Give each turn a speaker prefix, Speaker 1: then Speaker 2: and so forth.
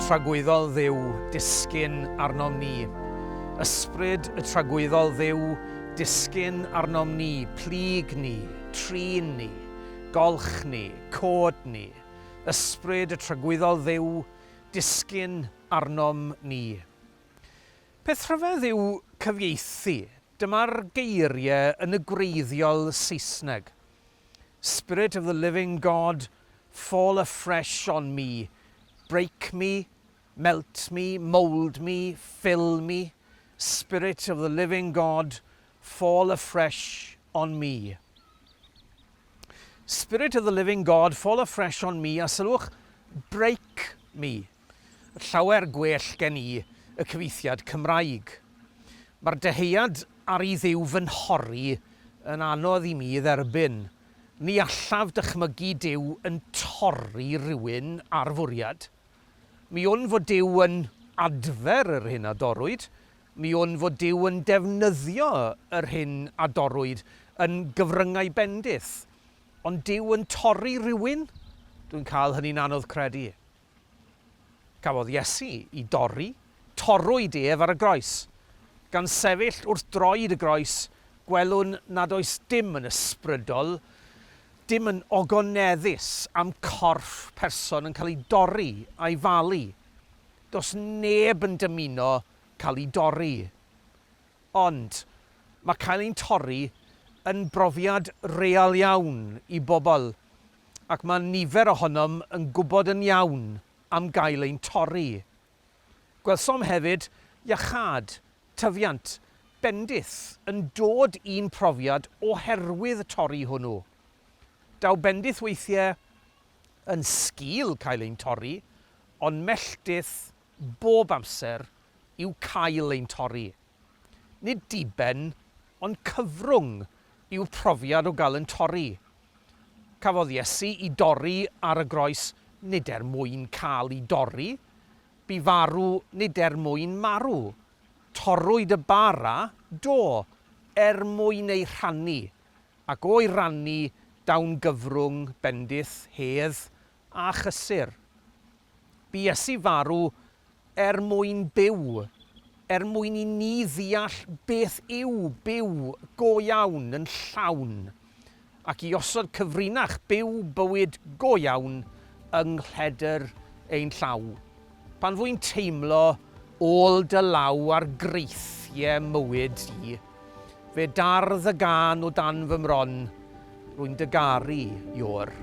Speaker 1: tragwyddol Dduw, disgyn arnom ni. Ysbryd y tragwyddol Dduw, disgyn arnom ni, plyg ni, trin ni, golch ni, cod ni. Ysbryd y tragwyddol Dduw, disgyn arnom ni. Peth rhyfedd yw cyfieithu. Dyma'r geiriau yn y gwreiddiol Saesneg. Spirit of the living God, fall afresh on me, break me, melt me, mould me, fill me, Spirit of the living God, fall afresh on me. Spirit of the living God, fall afresh on me, a sylwch, break me. Llawer gwell gen i y cyfieithiad Cymraeg. Mae'r dyheuad ar i Dduw fy nhorri yn anodd i mi dderbyn. Ni allaf dychmygu Duw yn torri rhywun ar fwriad. Mi wn fod Duw yn adfer yr hyn a dorrwyd, mi wn fod Duw yn defnyddio yr hyn a dorrwyd yn gyfryngau bendith, ond Duw yn torri rhywun? Dwi'n cael hynny'n anodd credu. Cafodd Iesu i dorri, torrwyd ef ar y groes. Gan sefyll wrth droed y groes, gwelwn nad oes dim yn ysbrydol, dim yn ogoneddus am corff person yn cael ei dorri a'i falu. Does neb yn dymuno cael ei dorri. Ond, mae cael ein torri yn brofiad real iawn i bobl, ac mae nifer ohonom yn gwybod yn iawn am gael ein torri. Gwelsom hefyd iachâd, tyfiant, bendith yn dod i'n profiad oherwydd y torri hwnnw. Daw bendith weithiau yn sgil cael ein torri, ond melltith bob amser yw cael ein torri. Nid diben, ond cyfrwng yw'r profiad o gael yn torri. Cafodd Iesu i dorri ar y groes nid er mwyn cael i dorri, bu farw nid er mwyn marw. Torrwyd y bara, do, er mwyn ei rhannu, ac o'i rannu daw'n gyfrwng bendith, hedd, a chysur. Bu Iesu farw er mwyn byw, er mwyn i ni ddeall beth yw byw go iawn yn llawn, ac i osod cyfrinach byw bywyd go iawn yng nghledr ein llaw. Pan fwy'n teimlo ôl dy law ar greithiau mywyd i, fe dardd y gân o dan fy mron, rwy'n dy garu, Ior.